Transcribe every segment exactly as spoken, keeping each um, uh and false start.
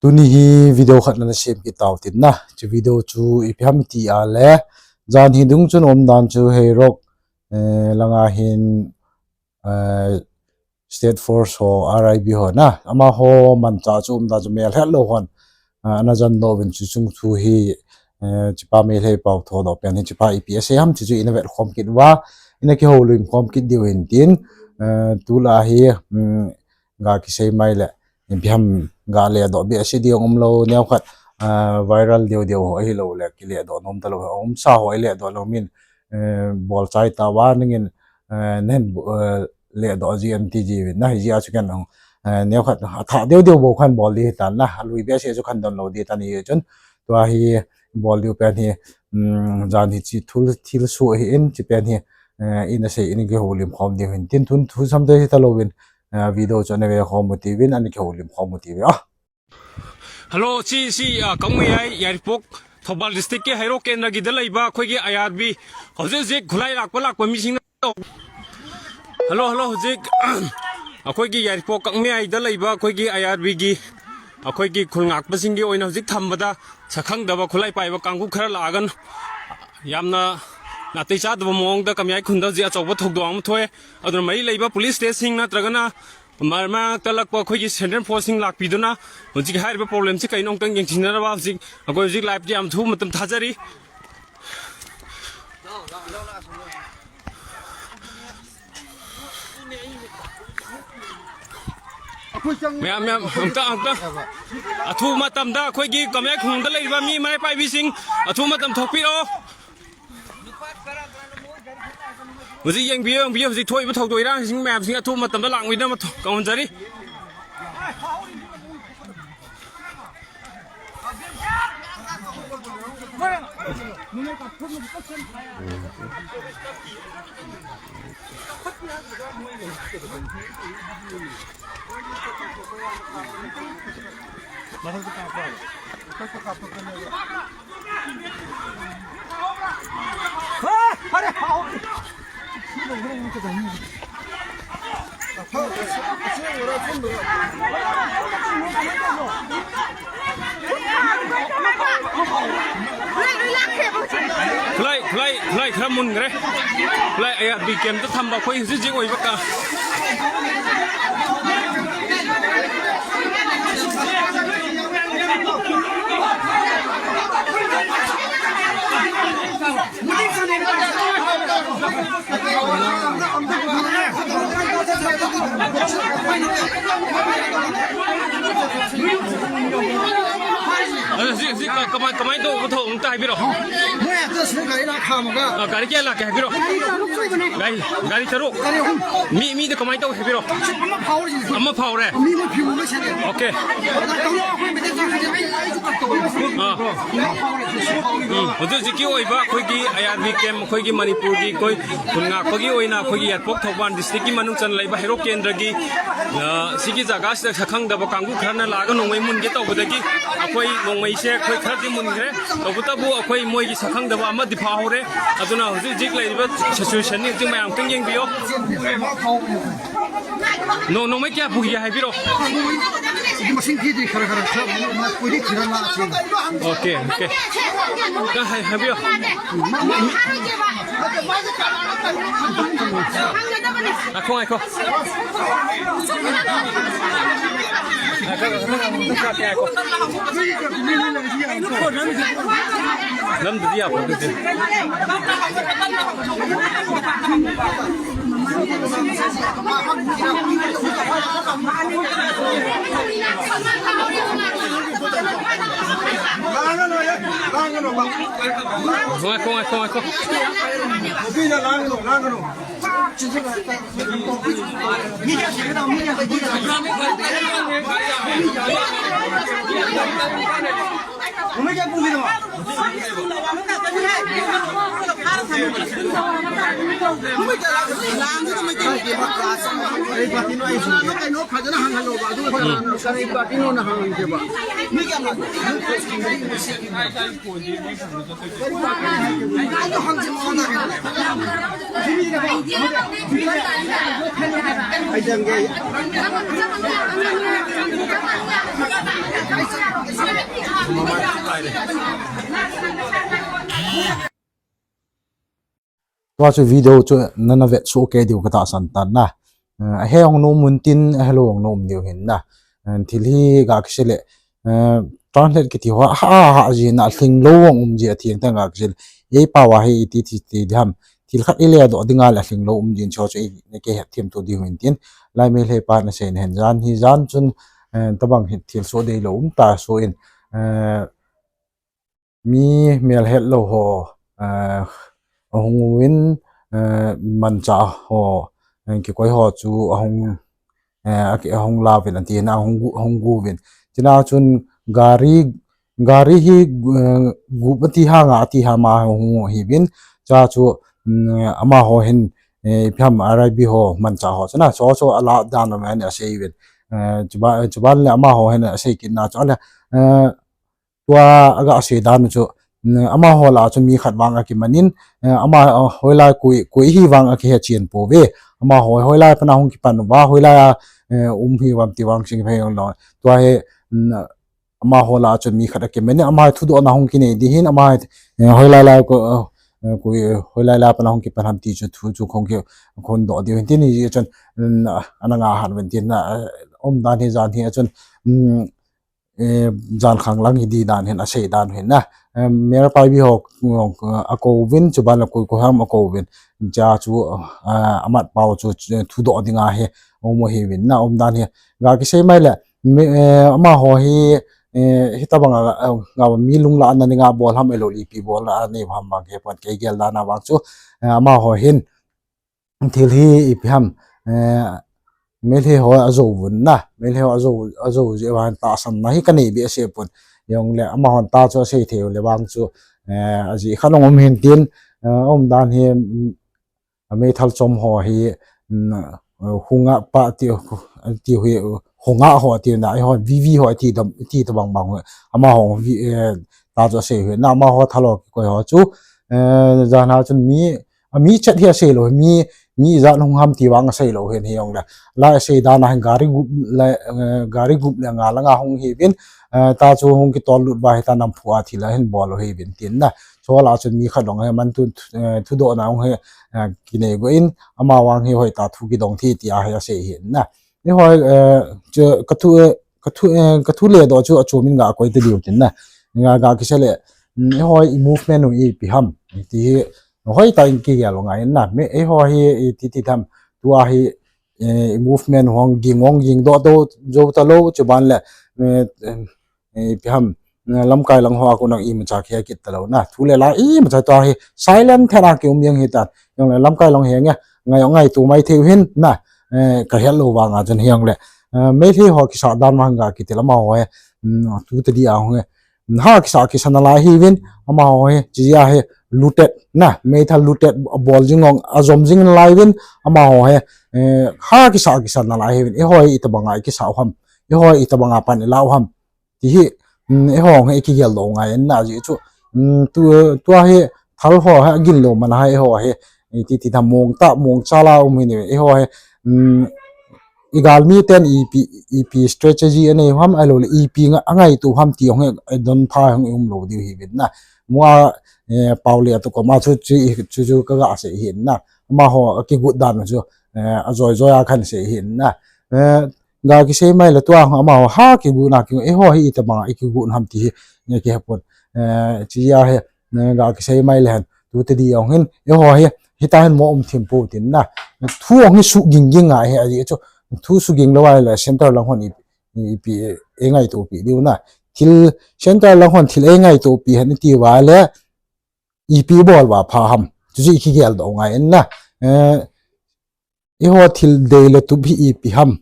Tuni hi video khat nana sem kit tau tin na. Chu video chu ipi ham ti a le, jan hi dung chun umdan chu Heirok, eh, langa hin, eh, State Force ho, R I B ho na, amaho manchah chu umdan chu mel het lou hon, ah, ana jan lou vin chu chung thu hi, eh, chupa Meitei pau tho doh pen hi chupa ipi asei ham chu chu ina vet khom kit uva, ina kihoulim khom kit diu hin tin, eh, tulai hi, um, ga kisei mai le, ipi ham ga le doh bia si diu um lou, neo khat, ah, viral diu diu ho hi lou le, kile doh nom ta lou, um sa ho le doh lou min, eh, bol chai ta uva ningin, eh, nen, eh, le doh ji M T G vin na hi ji a chu ken, eh, neo khat a tha diu diu bou khan bol di tan na, a lui bia si chu khan don lou di tan hi chun, tua hi bol diu pen hi, um, jan hi chi thil, thil su hi in chi pen hi, eh, ina sei in kihoulim khom diu hin tin tun thu sam te hi ta lou vin, eh, video chu ana ve khom u ti vin, ana kihoulim khom u ti vin. Ah. Hello, ꯁꯤ, ꯁꯤ, ꯑ, ꯀꯛꯃꯩꯌꯥꯏ, ꯌꯥꯏꯔꯤꯄꯣꯛ, ꯊꯧꯕꯥꯜ district ꯀꯤ ꯍꯩꯔꯣꯛ ꯀꯦꯟꯗ꯭ꯔꯒꯤꯗ ꯂꯩꯕ ꯑꯩꯈꯣꯏꯒꯤ I R B, ꯍꯧꯖꯤꯛ ꯍꯧꯖꯤꯛ ꯈꯨꯠꯂꯥꯏ ꯂꯥꯛꯄ ꯂꯥꯛꯄ ꯃꯤꯁꯤꯡꯅ ꯇꯧ-, hello, hello, ꯍꯧꯖꯤꯛ ꯑꯩꯈꯣꯏꯒꯤ ꯌꯥꯏꯔꯤꯄꯣꯛ ꯀꯛꯃꯩꯌꯥꯏꯗ ꯂꯩꯕ ꯑꯩꯈꯣꯏꯒꯤ I R B ꯒꯤ, ꯑꯩꯈꯣꯏꯒꯤ ꯈꯨꯜ ꯉꯥꯛꯄꯁꯤꯡꯒꯤ ꯑꯣꯏꯅ ꯍꯧꯖꯤꯛ ꯊꯝꯕꯗ ꯁꯛꯈꯪꯗꯕ ꯈꯨꯠꯂꯥꯏ ꯄꯥꯏꯕ ꯀꯥꯡꯕꯨ ꯈꯔ ꯂꯥꯛꯑꯒ ꯌꯥꯝꯅ ꯅꯥꯇꯩ ꯆꯥꯗꯕ ꯃꯑꯣꯡꯗ ꯀꯃꯌꯥꯏ ꯈꯨꯟꯗ ꯍꯧꯖꯤꯛ ꯑꯆꯧꯕ ꯊꯧꯗꯣꯛ ꯑꯃ ꯊꯣꯛꯑꯦ꯫ ꯑꯗꯨꯅ ꯃꯔꯤ ꯂꯩꯕ police state ꯁꯤꯡ ꯅꯠꯇ꯭ꯔꯒꯅ ꯃ-, ꯃꯅꯥꯛꯇ ꯅꯛꯄ ꯑꯩꯈꯣꯏꯒꯤ central force ꯁꯤꯡ ꯂꯥꯛꯄꯤꯗꯨꯅ ꯍꯧꯖꯤꯛꯀꯤ ꯍꯥꯏꯔꯤꯕ problem ꯁꯤ ꯀꯩꯅꯣ ꯑꯃꯨꯛꯇꯪ ꯌꯦꯡꯁꯤꯟꯅꯅꯕ ꯍꯧꯖꯤꯛ ꯑꯩꯈꯣꯏ ꯍꯧꯖꯤꯛ live ꯇ ꯌꯥꯝ ꯊꯨꯕ ꯃꯇꯝ ꯊꯥꯖꯔꯤ꯫ ꯃꯌꯥꯝ, ꯃꯌꯥꯝ, ꯑꯝꯇ, ꯑꯝꯇ꯫ ꯑꯊꯨꯕ ꯃꯇꯝꯗ ꯑꯩꯈꯣꯏꯒꯤ ꯀꯃꯌꯥꯏ ꯈꯨꯡꯒꯪꯗ ꯂꯩꯔꯤꯕ ꯃꯤ ꯃꯔꯥꯏ ꯄꯥꯏꯕꯤꯁꯤꯡ ꯑꯊꯨꯕ ꯃꯇꯝ ꯊꯣꯛꯄꯤꯔꯛꯑꯣ꯫ ꯍꯧꯖꯤꯛ ꯌꯦꯡꯕꯤꯌꯨ, ꯌꯦꯡꯕꯤꯌꯨ, ꯍꯧꯖꯤꯛ ꯊꯣꯛꯏꯕ ꯊꯧꯗꯣꯛ ꯏꯔꯥꯡꯁꯤꯡ ꯃꯌꯥꯝꯁꯤꯡ ꯑꯊꯨꯕ ꯃꯇꯝꯗ ꯂꯥꯛꯃꯤꯟꯅꯕ ꯀꯧꯍꯟꯖꯔꯤ꯫ ꯈꯨꯠꯂꯥꯏ, ꯈꯨꯠꯂꯥꯏ, ꯈꯨꯠꯂꯥꯏ ꯈꯔ ꯃꯨꯟꯈ꯭ꯔꯦ꯫ ꯈꯨꯠꯂꯥꯏ ꯑꯌꯥꯠꯄꯤ camp ꯇ ꯊꯝꯕ ꯑꯩꯈꯣꯏ ꯍꯧꯖꯤꯛ ꯍꯧꯖꯤꯛ ꯑꯣꯏꯕ ꯀ-, ꯑꯗꯨ ꯍꯧꯖꯤꯛ, ꯍꯧꯖꯤꯛ ꯀ-, ꯀꯃꯥꯏ, ꯀꯃꯥꯏꯅ ꯇꯧꯕ ꯊꯧꯗꯣꯛ ꯑꯝꯇ ꯍꯥꯏꯕꯤꯔꯛꯑꯣ꯫ ꯃꯣꯏ ꯑꯗꯨ ꯁꯤꯗ ꯒꯥꯔꯤ ꯂꯥꯛ ꯈꯥꯝꯃꯒ꯫ ꯑ, ꯒꯥꯔꯤ ꯀꯌꯥ ꯂꯥꯛꯀꯦ ꯍꯥꯏꯕꯤꯔꯛꯑꯣ꯫ ꯒꯥꯔꯤ ꯇꯔꯨꯛ ꯂꯩꯕꯅꯦ꯫ ꯒꯥꯔꯤ, ꯒꯥꯔꯤ ꯇꯔꯨꯛ? ꯇꯔꯦꯠ ꯑꯍꯨꯝ꯫ ꯃꯤ, ꯃꯤꯗ ꯀꯃꯥꯏꯅ ꯇꯧꯋꯦ ꯍꯥꯏꯕꯤꯔꯛꯑꯣ꯫ ꯑꯃ ꯐꯥꯎꯔꯤꯁꯤꯗꯤ꯫ ꯑꯃ ꯐꯥꯎꯔꯦ? ꯃꯤ ꯑꯃ ꯐꯤꯔꯣꯜ ꯑꯃ ꯁꯦꯠꯂꯦ꯫ Okay꯫ ꯑꯗ ꯇꯧꯔꯣ, ꯑꯩꯈꯣꯏ ꯃꯩꯇꯩ ꯆꯥꯛ ꯁꯤꯗꯤ ꯑꯩ, ꯑꯩꯁꯨ ꯀꯠ ꯇꯧꯋꯦ꯫ ꯑꯥ꯫ ꯎꯝ, ꯍꯧꯖꯤꯛ ꯍꯧꯖꯤꯛꯀꯤ ꯑꯣꯏꯕ ꯑꯩꯈꯣꯏꯒꯤ ꯑꯥꯏ ꯑꯥꯔ ꯕꯤ camp, ꯑꯩꯈꯣꯏꯒꯤ ꯃꯅꯤꯄꯨꯔꯒꯤ ꯑꯩꯈꯣꯏ ꯈꯨꯟ ꯉꯥꯛꯄꯒꯤ ꯑꯣꯏꯅ ꯑꯩꯈꯣꯏꯒꯤ ꯌꯥꯏꯔꯤꯄꯣꯛ ꯊꯧꯕꯥꯜ district ꯀꯤ ꯃꯅꯨꯡ ꯆꯟꯅ ꯂꯩꯕ ꯍꯩꯔꯣꯛ ꯀꯦꯟꯗ꯭ꯔꯒꯤ, ꯑ, ꯁꯤꯒꯤ ꯖꯒꯥꯁꯤꯗ ꯁꯛꯈꯪꯗꯕ ꯀꯥꯡꯕꯨ ꯈꯔꯅ ꯂꯥꯛꯑꯒ ꯅꯣꯡꯃꯩ ꯃꯨꯟꯒꯦ ꯇꯧꯕꯗꯒꯤ ꯑꯩꯈꯣꯏ ꯅꯣꯡꯃꯩꯁꯦ ꯑꯩꯈꯣꯏ ꯈꯔꯗꯤ ꯃꯨꯟꯈ꯭ꯔꯦ꯫ ꯇꯧꯕꯇꯕꯨ ꯑꯩꯈꯣꯏ ꯃꯣꯏꯒꯤ ꯁꯛꯈꯪꯗꯕ ꯑꯃꯗꯤ ꯐꯥꯍꯧꯔꯦ꯫ ꯑꯗꯨꯅ ꯍꯧꯖꯤꯛ ꯍꯧꯖꯤꯛ ꯂꯩꯔꯤꯕ situation ꯅꯤ꯫ ꯍꯧꯖꯤꯛ ꯃꯌꯥꯝ ꯑꯝꯇꯪ ꯌꯦꯡꯕꯤꯌꯣ꯫ ꯅꯣ-, ꯅꯣꯡꯃꯩ ꯀꯌꯥ ꯄꯨꯈꯤꯒꯦ ꯍꯥꯏꯕꯤꯔꯣ꯫ ꯃꯁꯤꯡ ꯊꯤꯗ꯭ꯔꯤ, ꯈꯔ, ꯈꯔ, ꯈꯔ, ꯃꯈꯣꯏꯗꯤ ꯊꯤꯔ ꯂꯥꯛꯑꯁꯤ꯫ Okay, okay. ꯀ-, ꯍꯥꯏ-, ꯍꯥꯏꯕꯤꯌꯣ꯫ ꯉꯥꯏꯈꯣ, ꯉꯥꯏꯈꯣ꯫ ꯉꯥꯏꯈꯣ, ꯉꯥꯏꯈꯣ, ꯉꯥꯏꯈꯣ, ꯉꯥꯏꯈꯣ꯫ ꯅꯝꯗ꯭ꯔꯗꯤ ꯌꯥꯄꯣꯠꯇꯦ꯫ ꯉꯥꯏꯈꯣ, ꯉꯥꯏꯈꯣ, ꯉꯥꯏꯈꯣ꯫ Tua chu video chu nana vet soh kei diu katahsan tan na. Eh, ahe hung nom un tin, ahelou hung nom diu hin na. Eh, thil hi ga kisei le, eh, translate kiti ho, ha, ha, ha, ji na, lhinglou hung um ji a thil teng ga kisei le. Ei pao a hi iti, ti, ti, diham. Thil khat i le doh ding a le lhinglou um jin chu chu i, i kei het thim tu diu hin tin. Lai Meitei pa na sei na hin jan hi jan chun, eh, tabang hi thil soh deilou um ta soh in, eh, mi mel het lou ho, eh, ahung uvin, eh, manchah ho, eh, kikoi ho chu ahung, eh, aki-, ahung lauvin ati na ahung gu-, ahung gu uvin. China chun gari, gari hi, eh, gup ati hang a, ati hama ahung u hi uvin. Cha chu, mm, amaho hin, eh, ipi ham R I B ho manchah ho. China cho cho ala dan lo mani asei uvin. Eh, chuba, chuban le amaho hin asei kit na chu ale, eh, tua aga sei dan chu, mm, amaho lah a chu mi khat vang akiman in, eh, ama, eh, hoilai koi, koi hi vang akihe chen pouve. Amaho hoilai pana hung kipan uva, hoilai a, eh, um hi uvam ti vang sing phei lo. Tua hi, mm, amaho lah a chu mi khat akiman in, ama thudohna hung kinei ding hin, ama, eh, hoilai lai ko, eh, koi, hoilai lai pana hung kipan ham ti chu thu chu khong ki, khon doh diu hin tin hi chun, mm, ana nga han uvin tin na, eh, um dan hi jan hi chun, mm, eh, jan khang lang hi di dan hin, asei dan hin na. Eh, Mayor Paibi ho, eh, akou uvin, chuban le koi koi ham akou uvin. Cha chu, eh, amat pao chu, eh, thudoh ding a hi, um u hi uvin na, um dan hi. Ga kisei mai le, mi, eh, amaho hi, eh, hitabang a, eh, nga mi lung lah a na ding a bol ham ahilou le ipi bol a nei ham bang he pon kei gel dan a vang chu, eh, amaho hin, thil hi ipi ham, eh, Meitei ho ajou uvin na, Meitei ho ajou, ajou ji vang tahsan na hi kanei behseh pon. Jong le amahon ta chu asei thei u le vang chu, eh, aji khat ong um hin tin, eh, um dan hi, mm, a meithal chom ho hi, mm, eh, hunga pa ti, ti hi, hunga ho ti na, ho V V ho ti dam, ti tabang bang ho. Amaho, eh, ta chu asei u hin na, amaho thal ho kikoi ho chu, eh, jan a chun mi, a mi chat hi asei lou, mi, mi ijat hung ham ti vang asei lou hin hi jong le. Lai asei dan a hin gari gup le, eh, gari gup le nga lang a hung hi uvin, eh, ta chu hung kitol lut uva hi ta namphu a thil a hin bol u hi uvin tin na. Chol a chun mi khat dong hi man tu, eh, thudohna hung hi, eh, kinei go in, ama vang hi hoi ta thu kidong thei ti a hi asei hin na. Eiho, eh, chu ka thu, eh, ka thu, eh, ka thu le doh chu achom in ga koi ta diu tin na. Nga ga kisei le, mm, eiho i movement u ipi ham ti hi, hoi ta in kigel u ngai in na. Me, eiho hi iti ti tham, tua hi, eh, i movement u hung ging, hung ging doh doh jou talou, chuban le, eh, eh, ipi ham, eh, lamkai lang ho a kon a imacha kihe kit talou na. Thu le la imacha tua hi silent thera kium jeng hi tan. Jong le lamkai lang hi nge, ngai, ngaito mai thei u hin na. Eh, ka het lou vang a chun hi jong le. Eh, Meitei ho kisah dan vang ga kiti le amaho hi, mm, tu te di a hung e. Ha kisah kisa nalai hi uvin, amaho hi, chi a hi, looted, na, meithal looted, bol jing ong, ajom jing nalai uvin, amaho hi, eh, ha kisah kisa nalai hi uvin, eiho hi itabang a ikisa u ham, eiho hi itabang a pan ila u ham, ti hi, mm, eiho hi ikigel doh ngai in na ji chu, mm, tu, tua hi, thal ho hi, agin lou man a hi, eiho hi, iti ti ta mong ta, mong cha la um hi ni, eiho hi, mm, i galmi ten ipi, ipi strategy anei u ham, ahilou le ipi nga, angaito u ham ti hung he, eh, don pha hung um lou diu hi uvin na. Mua, eh, pao le atu koma chu, chu, chu, chu ka ga sei hin na. Amaho, akigot dan chu, eh, ajoi joi a kan sei hin na. Eh, ga kisei mai le tua hung amaho, ha kigot na ki, eiho hi itabang a ikigot u ham ti hi, eh, kihe pon. Eh, chi a hi, eh, ga kisei mai le hen. Tu te di ong hin, eiho hi, hita hin mo um thim pou tin na. Thu ong hi su ging ging a hi, aji chu, thu su ging lou a le center lang hon i, i, ipi, eingaito pi diu na. Thil, center lang hon thil eingaito pi hen iti uva le, ipi bol uva pha ham. Chu chu ikigel doh ngai in na. Eh, eiho thil dei le tup hi ipi ham.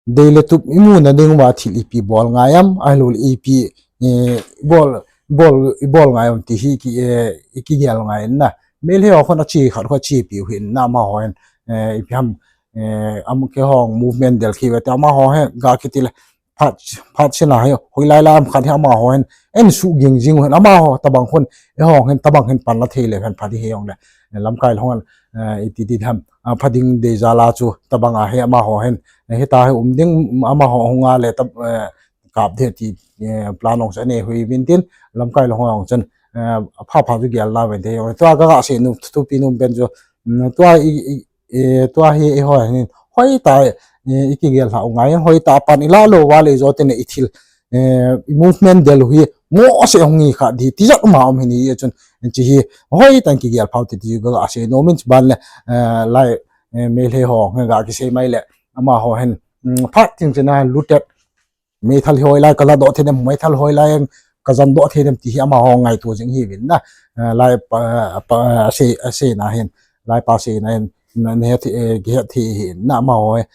Dei le tup imu na ding uva thil ipi bol ngai am, ahilou le ipi, eh, bol, bol, ibol ngai am ti hi ki, eh, ikigel ngai in na. Meitei ho khon achi khat kho achi piu hin na amaho hin, eh, ipi ham, eh, am keiho movement del khi ve te amaho hin ga kiti le phat, phat sina hi, hoilai lai am khat hi amaho hin, en su ging jing u hin amaho tabang khon, eiho hin tabang hin pan la thei le hen phat hi jong le, eh, lamkai lang hon, eh, iti ti ham, ah, pha ding dei jal a chu tabang a hi amaho hin, eh, hita hi um ding amaho hung a le tab, eh, kap ding ti, eh, plan ong chu anei hui vin tin, lamkai lang ho ong chun, eh, apha pha chu gel la vin te ong. Tua ka ga sei nom, thupi nom pen chu, mm, tua i, i, eh, tua hi, i ho hin, hoi ta, eh, i kigel lha u ngai, hoi ta pan i la lo va le jo te ne i thil, eh, i movement del u hi, mo se hong ngi kha di, ti jat ma om hin i chun, chi hi, hoi tan kigel phau ti ti ga ga sei nom in chi ban le, eh, lai, eh, Meitei ho, ga ki sei mai le, ama ho hin, mm, phat ting chena looted, meithal hoi lai ka la doh thei dem, meithal hoi lai ka jan doh thei dem ti hi ama ho ngaito jing hi vin na. Eh, lai pa, pa, sei, sei na hin, lai pa sei na hin, na, na het, eh, ki het hi hin na ama ho, eh,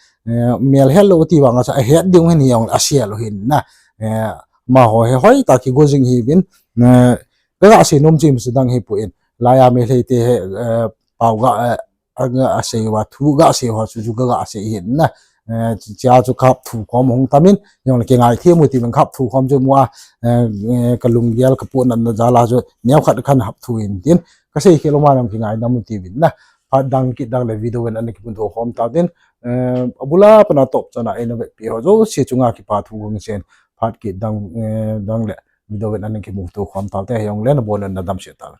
mel het lo ti vang a sa, het ding hin hi ong a sia lo hin na. Eh, ama ho he hoi ta ki go jing hi vin. Na, ka ga sei nom chi mu su dang hi pu in. Lai a Meitei te he, eh, pau ga, eh, a, a sei va thu ga sei ho chu chu ga ga sei hin na. Eh, chi, chia chu khap thu khom hung tamin, yong le ki ngai thi mu ti min khap thu khom chu mu a, eh, eh, ka lunggel ka pu nan na jala chu neo khat khan hap thu in tin. Ka sei khel ma nam ki ngai na mu ti vin na. Phat dang kit dang le video ven an ki pun thu khom ta tin. Eh, abula pana top chana e na ve pi ho jo si chunga ki pa thu gong sen. Phat kit dang, eh, dang le video ven an ki mu thu khom ta te yong le na bon na dam se ta.